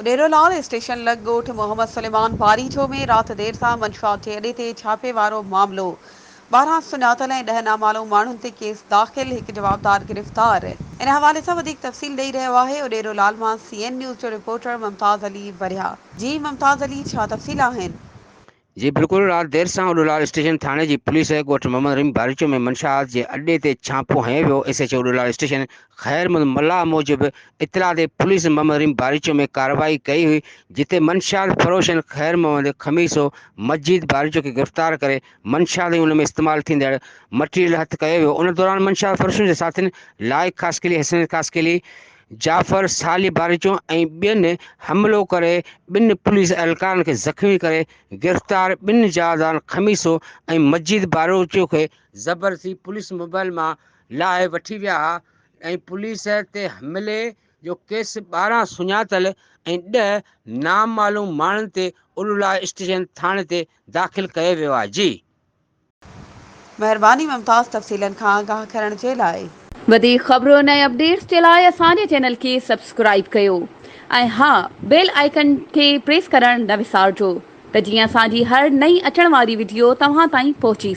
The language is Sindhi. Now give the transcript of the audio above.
ڏيرولال اسٽيشن لڳ ڳوٺ محمد سليمان باريجو ۾ رات دير سان منشيات جي اڏي تي ڇاپي وارو معاملو، 12 سڃاتل ۽ ڏهه نامعلوم ماڻهن تي ڪيس داخل، هڪ جوابدار گرفتار. ان حوالي سان وڌيڪ تفصيل ڏئي رهيو آهي اڏيرو لال مان سي اين نيوز جو رپورٽر ممتاز علي وريا. جي ممتاز علي ڇا تفصيل آهن؟ جي بلڪل رات دير سان اڏولال اسٽيشن ٿاڻي جي پوليس ڳوٺ محمد رحيم باريچو ۾ منشيات جي اڏي تي ڇاپو هنيو ويو، S H O Udolal station Khair Muhammad Mallah موجب اطلاع تي پوليس محمد رحيم باريچو ۾ ڪارروائي ڪئي هئي جتي منشيات فروشن خير محمد خميسو مجيد باريچو کي گرفتار ڪري منشيات ۽ ان ۾ استعمال ٿيندڙ مٽيريل هٿ ڪيو ويو ان دوران منشيات فروشن جي ساٿين لائق خاصخيلي حسنين خاصخيلي جعفر صالح باريچو ۽ ٻين حملو ڪري ٻن پوليس اهلڪارن کي زخمي ڪري گرفتار ٻن جوابدارن خميسو ۽ مجيد باروچو کي زبردستي پوليس موبائل مان لاهي وٺي ويا ها ۽ پوليس تي حملي جو ڪيس 12 سڃاتل ۽ ڏهه نامعلوم ماڻهن تي الولاء اسٽيشن ٿاڻي تي داخل ڪيو ويو آهي جي. مهرباني ممتاز تفصيلن کان آگاهه ڪرڻ جي لاء. وڌيڪ خبرن ۽ اپڊيٽس جي لاء اسان جي چينل کي سبسڪرائيب ڪيو ۽ ها بيل آئيڪن کي پريس ڪرڻ نه وسارجو ته جيئن اسان جي هر نئين اچڻ واري وڊيو توهان تائين پهچي.